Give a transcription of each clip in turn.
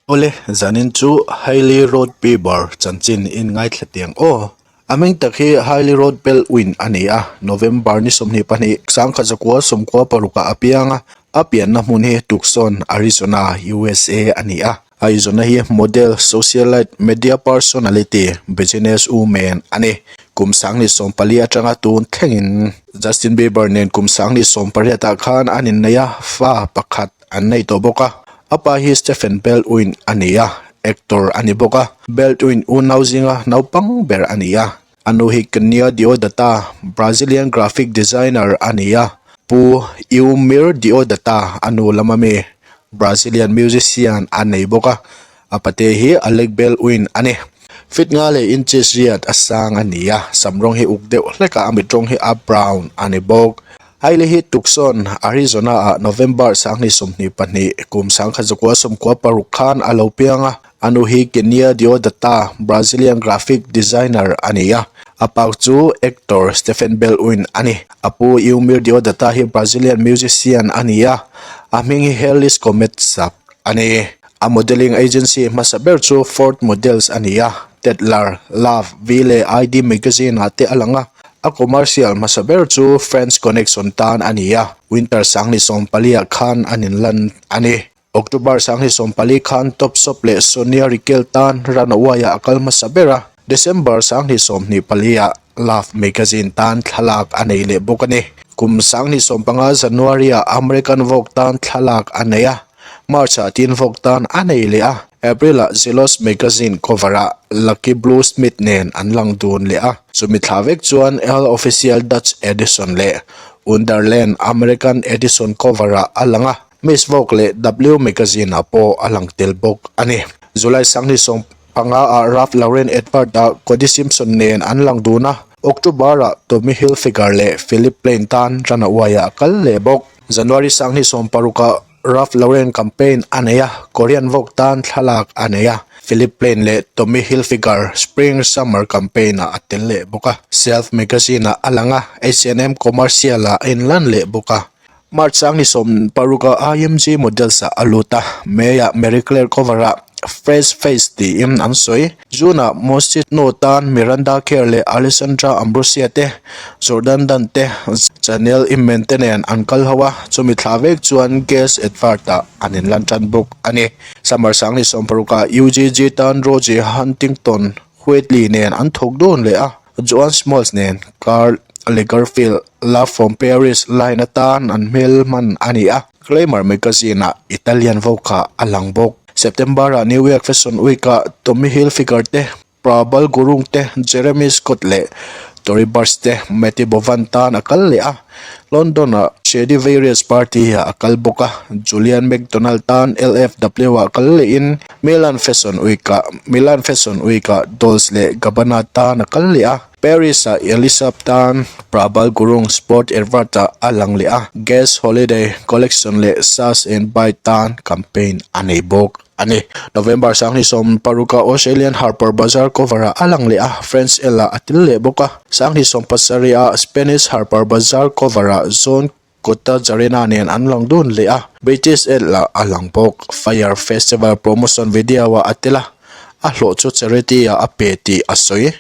Awle, zanin chu Hailey Road Bieber chanchin in ngaithla tiang aw. A hming tak hi Hailey Road Baldwin a ni a, November ni 22, 1996 ah a piang a, a pianna hmun hi Tucson, Arizona, USA a ni a. A izawna hi model, socialite, media personality, business woman a ni. Kum 2014 atanga tun thlengin Justin Bieber nen kum 2018 ah khan an innei a, fa pakhat an nei tawh bawk a. A pa hi Stephen Baldwin a ni a, actor a ni bawk a. Baldwin unau zinga naupang ber a ni a. A nu hi Kenia Diodata, Brazilian graphic designer a ni a. Pu Eumir Diodata a nu lama mi, Brazilian musician a nei bawk a. A pate hi Alec Baldwin a ni. Feet nga leh inches riat a sang a ni a, sam rawng hi uk deuh hlek a, a mit rawng hi a brown a ni bawk. Hailey hi Tucson, Arizona ah November 2022, kum 1996 khan a lo piang a. A nu hi Kenia Diodata, Brazilian graphic designer a ni a. A pa chu actor Stephen Baldwin a ni. A pu Eumir Diodata hi Brazilian musician a ni a, a hming hi Halley's Comet sak a ni. A modelling agency hmasa ber chu Ford Models a ni a, Tatler, Love, V leh ID magazine ah te a lang a. A commercial hmasa ber chu French Connection tan a ni a, winter 2014 ah khan an inlan a ni. October 2014 khan Topshop leh Sonia Rykiel tan runway ah a kal hmasa ber a, December 2024 ah Love magazine tan thlalak a nei leh bawk a ni. Kum 2015 January ah American Vogue tan thlalak a nei a, March ah Teen Vogue tan a nei leh a, April ah Zealous magazine cover ah Lucky Blue Smith nen an lang dun leh a, chumi thla vek chuan Elle Official Dutch Edition leh Wonderland American Edition cover ah a lang a, Miss Vogue leh W magazine ah pawh a lang tel bawk a ni. July 2025 ah Ralph Lauren advert ah Cody Simpson nen an lang dun a, October ah Tommy Hilfiger leh Philip Plein tan runaway ah a kal leh bawk. January 2026 ah Ralph Lauren campaign a nei a, Korean Vogue tan thlalak a nei a, Philip Plein leh Tommy Hilfiger Spring Summer campaign ah a tel leh bawk a, Self magazine ah a lang a, H&M commercial ah a inlan leh bawk a. March 2026 ah IMG Models ah a lut a, May ah Marie Claire cover ah Fresh Face tiin an sawi. June ah Moschino tan Miranda Kerr leh Alessandra Ambrosio te, Jordan Dunn te, Chanel Iman te nen an kal ho a, chumi thla vek chuan Guess advert ah an inlan tan bawk a ni. Summer 2026 ah UGG tan Rosie Huntington Whiteley nen an thawk dun leh a, Joan Smalls nen Karl Lagerfeld Love from Paris line atan an hmel hman a ni a, Glamour magazine ah Italian Vogue ah a lang bawk. September ah New York Fashion Week ah Tommy Hilfiger te, Prabal Gurung te, Jeremy Scott leh Tory Burch te Matty Bovan tan a kal leh a, London ah Shady Various Party ah a kal bawk a, Julien McDonald tan LFW ah kal lehin Milan Fashion Week ah Milan Fashion Week ah Dolce leh Gabbana tan a kal leh a, Paris ah Elisab tan Prabal Gurung Sport advert ah a lang leh a, Guess Holiday Collection leh Sass and Bite tan campaign a nei bawk a ni. November 2016 ah Australian Harper Bazaar cover ah a lang leh a, French Elle ah a tel leh bawk a, 2017 ah Spanish Harper Bazaar cover ah Zone Kota Jarena nen an lang dun leh a, British Elle ah a lang bawk. Fire Festival promotion video ah a tel a, a hlawh chu charity ah a pe tih a sawi.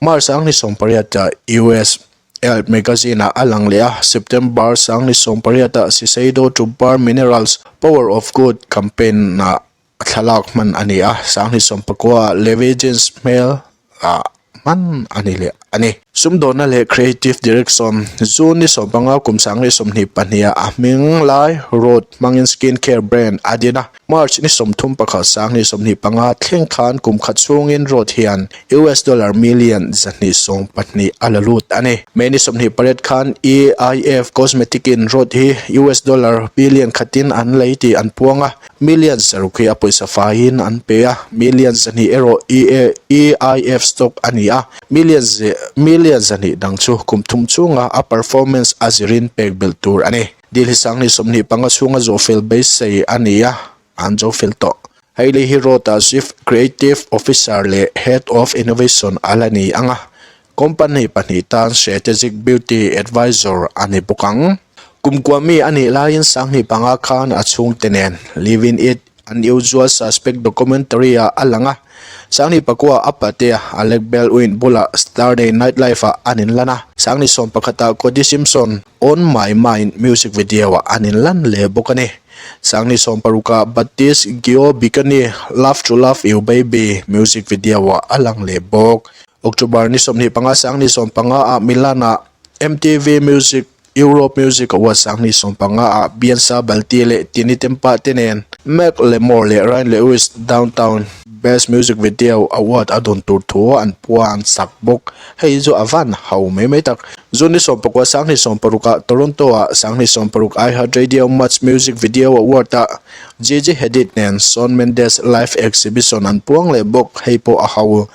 March 2018 ah US Elle magazine ah a lang leh a, September 2018 ah Shiseido to Bare Minerals Power of Good campaign ah thlalak hman a ni a, 2019 ah Levi Jeans hmel ah hman a ni leh a ni. Sumdawnna leh Creative Direction, June ni 15 kum 2022 ah a hming lai Rhode hmangin skin care brand a din a, March ni 31 2025 thleng khan kum khat chhungin Rhode hian US dollar million 220 a la lut a ni. May ni 28 khan EIF Cosmetic in Rhode hi US dollar billion khatin an lei tih an puang a, million 6 hi a pawisa faiin an pe a, million 2 erawh EIF stock a ni a, million million 2 dang chu kum thum chhunga a performance a zirin pek belh tur a ni. Deal hi 2025 chhunga zawhfel beisei a ni a, an zawhfel tawh. Hailey hi Rhode-a Chief Creative Officer leh Head of Innovation a la ni ang a, company pahnih tan Strategic Beauty Advisor a ni bawk ang. Kum kua mi a nih laiin 2005 khan a chhungte nen Living It. Unusual Suspect documentary-ah a lang a. Sangni pakua a patea Alec Baldwin bulah Saturday Night Live-ah an inlan a. Sangni sawm pakhatah Cody Simpson On My Mind music video-ah an inlan leh bawk a ni. Sangni sawm parukah Baptiste Gio Bikani Love to Love You Baby music video-ah a lang leh bawk. October ni 25 Sangni 15 ah Milan-ah MTV Music Europe Music Awards Sangni 15 ah Bianca Balti leh Tini Tempa te nen Mac Lemore leh Ryan Lewis Downtown Best Music Video Award a dawn tur thu an puan sak bawk. Hei chu a van ho mai mai tak. June ni 19 Sangni 16 ah Toronto ah Sangni 16 iHeartRadio Much Music Video Award ah Gigi Hadid nen Shawn Mendes live exhibition an puang leh bawk. Hei pawh a ho.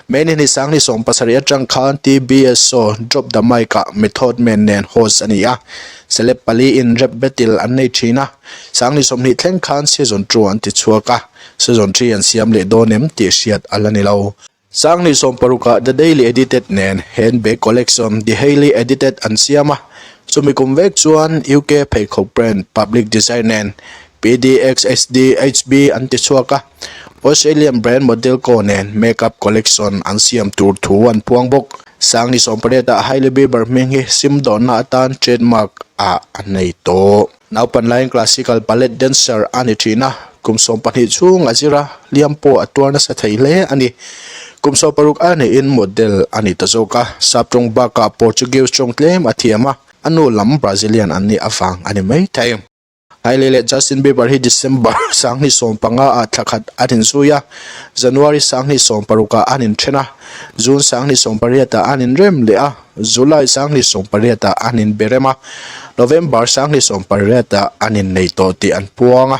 May ni hnih 17 atang khan TBS show Drop The Mic ah Method Man nen host a ni a. Celeb pali in rap battle an nei thin a. 2020 thleng khan season 2 an ti chhuak a. Season 3 an siam leh dawn em tih hriat a la ni lo. 2016 ah The Daily Edited nen handbag collection The Hailey Edited an siam a. Chumi kum vek chuan UK pheikhawk brand Public Design nen PDXSDHB an ti chhuak a. Australian brand Model Co nen makeup collection an siam tur thu an puang bawk. 2018 ah Hailey Bieber hming hi simdawnna atan trademark ah a nei tawh. Naupan laiin classical ballet dancer a ni thin a, kum 12 chhung a zir a, hliam pawh a tuar nasa thei hle a ni. Kum 16 a niin model a ni ta zawk a, sap tawng bakah Portuguese tawng tlem a thiam a, a nu lam Brazilian an nih avang a ni maithei. Hailey leh Justin Bieber hi December 2015 ah thla khat an inzui a, January 2016 ah an inthen a, June 2018 ah an inrem leh a, July 2018 ah an inberem a, November 2018 ah an innei tawh tih an puang a,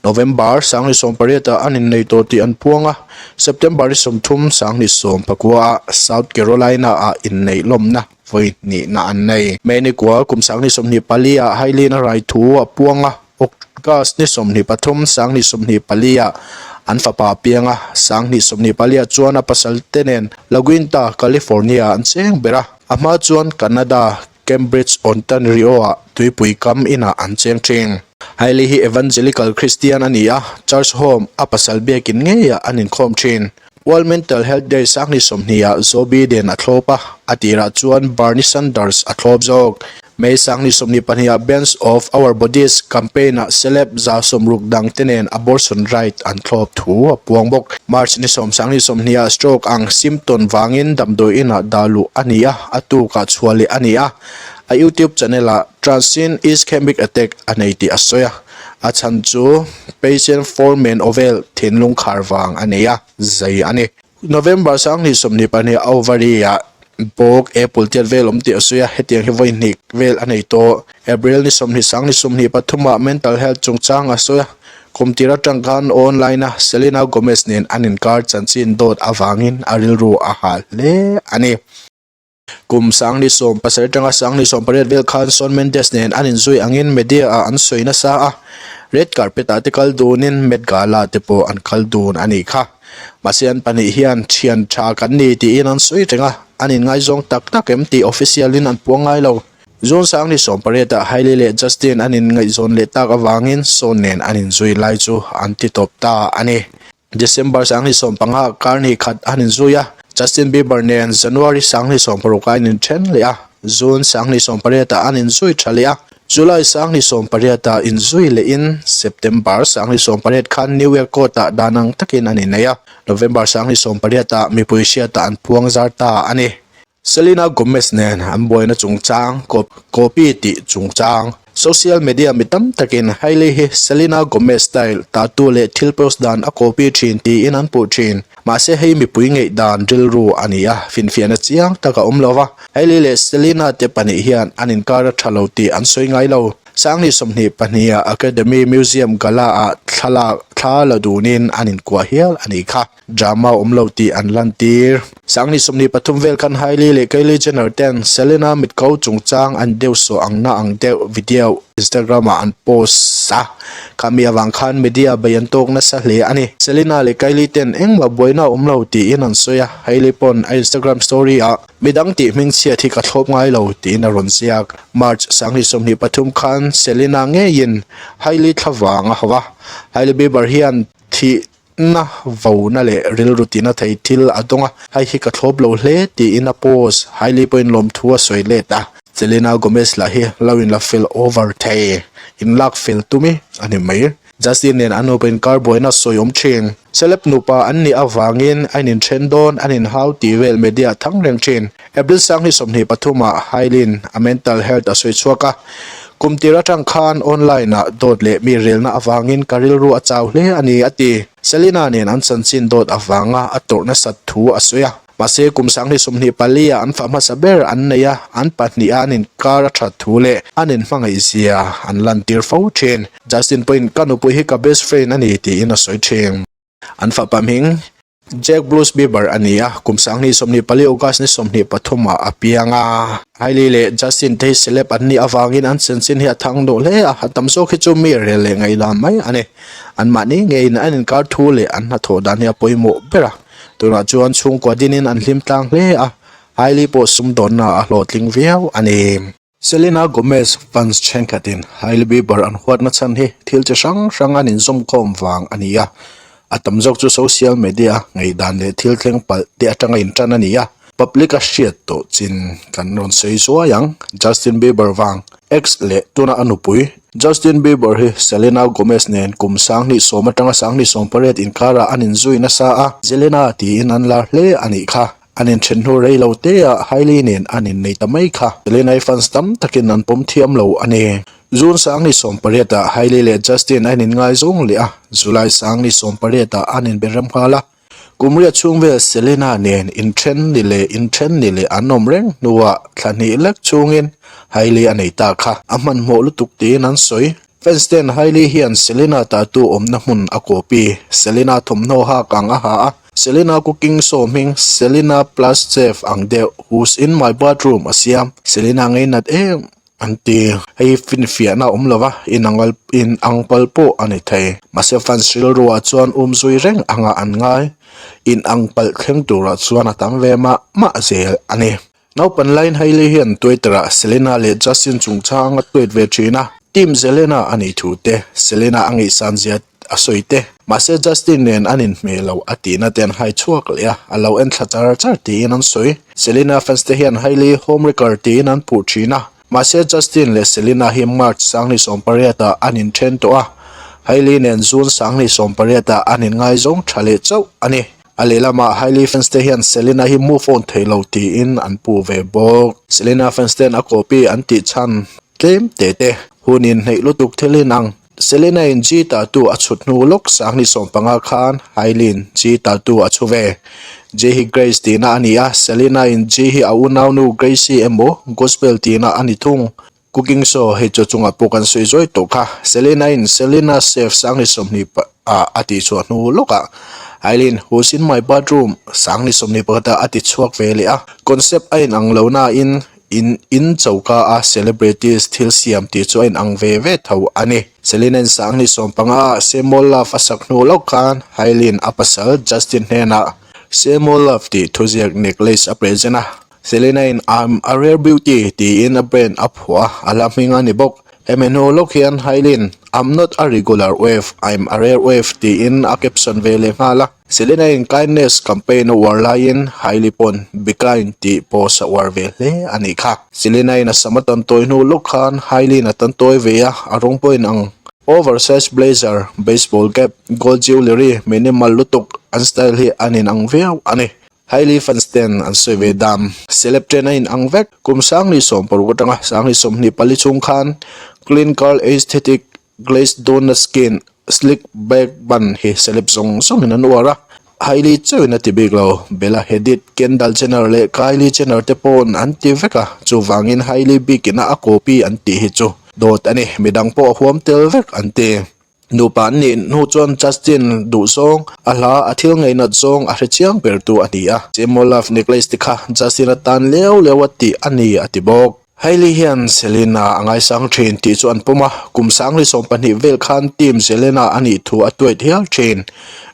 November 2018 ah an innei tawh tih an puang a, September 30, 2019 ah South Carolina ah inneih lawmna. Vawi hnihna an nei. May ni kua kum 2024 ah Hailin a rai thu a puang a, August ni 23, 2024 ah an fapa a piang a, 2024 ah chuan a pasal te nen La Quinta, California ah an cheng ber a, a hma chuan Canada, Cambridge, Ontario ah tuipui kam inah an cheng thin. Hailey hi Evangelical Christian a ni a, Church Home a pasal biakin ngeiah an inkhawm thin. World Mental Health Day 2020 ah Joe Biden a thlawp a, a tirah chuan Bernie Sanders a thlawp zawk. May 2024 ah Bans of Our Bodies campaign ah celeb 60 dang te nen abortion right an thlawp thu a puang bawk. March ni 10 2020 ah stroke ang symptom vangin damdawi inah dah luh a ni a, a tukah chhuah leh a ni a. A YouTube channel ah Transient Ischemic Attack a nei tih a sawi a. A chhan chu Patient Foreman Ovel thinlung khar vang a nei a, zai a ni. November 2024 a ovary ah bawk apple tiat vel awm tih a sawi a, hetiang hi vawi hnih vel a nei tawh. April ni 20 2023 ah mental health chungchang a sawi a, kum tir atang khan online a Selena Gomez nen an inkar chanchin dawt avangin a rilru a hah hle a ni. Kum 2017 atanga 2018 vel khan Shawn Mendes nen an inzui angin media ah an sawi nasa a, red carpet ah te kal dunin Met Gala te pawh an kal dun a nih kha. Mahse an pahnih hian thian tha kan ni tiin an sawi reng a, an inngaizawng tak tak em tih official in an puang ngai lo. June 2018 ah Hailey leh Justin an inngaihzawn leh tak avangin Shawn nen an inzui lai chu an ti tawp ta a ni. December 2015 kar hnih khat an inzui a, Justin Bieber nen January 2016 ah an inthen leh a, June 2018 ah an inzui tha leh a, July 2018 ah inzui lehin September 2018 khan New York court ah dan ang takin an innei a, November 2018 ah mipui hriatah an puang zar ta a ni. Selena Gomez nen an buaina chungchang, copy tih chungchang. Social media mi tam takin Hailey hi Selena Gomez style tattoo leh thil post dan a copy thin tiin an puh thin. Mahse hei mipui ngeih dan rilru a ni a, finfiahna chiang tak a awm lo va. Hailey leh Selena te pahnih hian an inkar a tha lo tih an sawi ngai lo. 2022 ah Academy Museum Gala ah thlalak thla la dunin an inkuah hial a nih kha. Drama awm lo tih an lantir. 2023 vel khan Hailey leh Kylie Jenner ten Selena mitko chungchang an deuh sawh ang na ang deuh video Instagram ah an post a. Khami avang khan media bei an tawk nasa hle a ni. Selena leh Kylie ten engmah buaina a awm lo tiin an sawi a, Hailey pawn a Instagram story ah midang tih hmingchhiat hi ka thlawp ngai lo tiin a rawn ziak. March 2023 khan Selena ngeiin Hailey thlavang a hauh a, Hailey Bieber hian thih Na vona leh rilru tina thei thil a dawng a, hei hi ka thlawp lo hle tiin a post. Hailey pawhin lawmthu a sawi let a, Selena Gomez lah hi lo inla fel over thei, inlak fel tum i a ni mai. Justin nen an nupa inkar buaina sawi awm thin. Celeb nupa an nih avangin a ininthen dawn, an inhau tih vel media a thang reng thin. April 2023 ah Hailey-in a mental health a sawi chhuak a, kum tir atang khan online ah dawt leh mi relna avangin ka rilru a chau hle a ni a ti. Selena nen an chanchin dawt avanga a tawrh nasat thu a sawi a. Mahse kum 2024 ah an fah hmasa ber an nei a, an pahniha an inkar a that thu leh an inhmangaih zia an lantir fo thin. Justin pawhin ka nupui hi ka best friend a ni tiin a sawi thin. An fapa hming Jack Bruce Bieber a ni a, kum 2024 August ni 23 ah a piang a. Hailey leh Justin te hi celeb an nih avangin an chanchin hi a thang duh hle a, a tam zawk hi chu mi rel leh ngaihdan mai a ni. Anmahni ngeiin an inkar thu leh an hnathawh dan hi a pawimawh ber a, tunah chuan chhungkua dinin an hlim tlang hle a, Hailey pawh sumdawnna a hlawhtling viau a ni. Selena Gomez fans thenkhatin Hailey Bieber an huatna chhan hi thil chi hrang hrang an inzawmkhawm vang a ni a, a tam zawk chu social media ngaihdan leh thil thleng palh te atanga intan a ni a, public a hriat tawh chin kan rawn sawi zuai ang. Justin Bieber vang ex leh tuna a nupui Justin Bieber hi Selena Gomez nen kum 2010 atanga 2018 inkarah an inzui nasa a, Zelena tiin an lar hle a nih kha. An inthen hnu rei lo te ah Hailey nen an innei ta mai kha. Selena-i fans tam takin an pawm thiam lo a ni. June 28 ah Hailey leh Justin an inngaizawng leh a, July 28 ah an inbe rem nghal a. Kum riat chhung vel Selena nen inthen ni leh inthen ni leh an awm reng hnuah thla hnih lek chhungin Hailey a nei ta kha. A hmanhmawh lutuk tiin an sawi. Fans ten Hailey hian Selena tattoo awmna hmun a copy, Selena thawmhnaw hak ang a ha a, Selena cooking show hming Selena plus chef ang deuh who's in my bathroom a siam. Selena ngeinat em an ti. Hei finfiahna a awm lo va, inang inang pal pawh a ni thei. Mahse fans rilruah chuan um zui reng anga an ngai. Inang palh thleng turah chuan a tam ve mah mah zel a ni. Naupan laiin Hailey hian Twitter-ah Selena leh Justin chungchang a tweet ve thin a, Team Zelena a nih thu te, Selena a ngaihsan zia a sawi te, mahse Justin nen an inhmeh lo a tihna te an hai chhuak leh a, a lo en thla char char tiin an sawi. Selena fans te hian Hailey homewrecker tiin an puh thin a, mahse Justin leh Selena hi March 2018 ah an inthen tawh a, Hailey nen June 2018 ah an inngaizawng tha leh chauh a ni. A lehlamah Hailey fans te hian Selena hi move on thei lo tiin an puh ve bawk. Selena fans ten a copy an tih chhan tlem te te. Hun inhneih lutuk thil in ang. Selena in G tattoo a chhut hnu lawk 2015 khan Hailey in G tattoo a chhu ve. G hi Grace tihna a ni a, Selena in G hi a unaunu Gracie emaw Gospel tihna a ni thung. Cooking show hei chu chungah pawh kan sawi zawi tawh kha. Selena in Selena Chef 2020 ah a tih chhuah hnu lawkah Aileen Who's in my bathroom 2021 ah a ti chhuak ve leh a. Concept a inang lo nain in in choka a celebrities thil siam tih chu a inang ve ve tho a ni. Selena in 2015 ah Same Old Love a sak hnu lawk khan Aileen a pasal Justin hnenah Same Old Love tih thuziak necklace a present a. Selena in I'm a rare beauty tiin a brand a phuah a, a la hming a ni bawk. Hemi hnu lawk hian Hailey-in I'm not a regular wave, I'm a rare wave tiin a caption ve leh nghal a. Selena in kindness campaign a uar laiin Hailey pawn Be kind tih post a uar ve hle a nih kha. Selena in a sam a tan tawi hnu lawk khan Hailey in a tan tawi ve a, a rawng pawh in ang oversize blazer, baseball cap, gold jewellery, minimal lutuk an style hi an inang viau a ni. Hailey fans ten an sawi ve dam. Celeb ten a in ang vek. Kum 2016 atanga 2024 chhung khan Clean Girl Aesthetic, Glazed Donut Skin, Slick Back Bun hi celeb zawng zawngin an uar a. Hailey chauhin a ti bik lo. Bella Hadid, Kendall Jenner leh Kylie Jenner te pawn an ti vek a, chuvangin Hailey bikin a a copy an tih hi chu dawt a ni. Midang pawh a huam tel vek an ti. Nupa an nih hnu chuan Justin duh zawng, a hla, a thil ngeinat zawng a hre chiang ber tu a ni a. Same Old Love necklace te kha Justin atan leu leu a tih a ni a ti bawk. Hailey hian Selena a ngaisang thin tih chu an pawm a, kum sangli 12 vel khan team Selena a nih thu a tuait hial thin.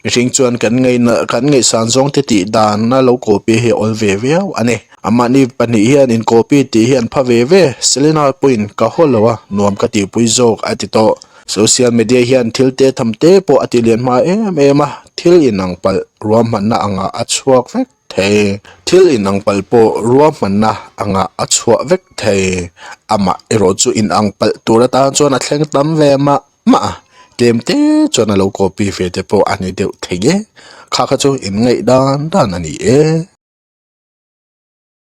Mihring chuan kan ngaihna kan ngaihsan zawng te tih dan a lo copy hi a awl ve viau a ni. Amahni pahnih hian in copy tih hi an pha ve ve, Selena pawhin ka haw lo a, nuam ka tihpui zawk a ti tawh. Social media hian thil te tham te pawh a ti lian hma em em a, thil inang palh ruahmanna angah a chhuak vek thei. Thil inang palh pawh ruahmanna angah a chhuah vek thei. Amah erawh chu inang palh tur atan chuan a thleng tam ve mah mah a, tlem te chuan a lo copy ve te pawh a ni deuh thei e. Kha kha chu inngaih dan dan a ni e.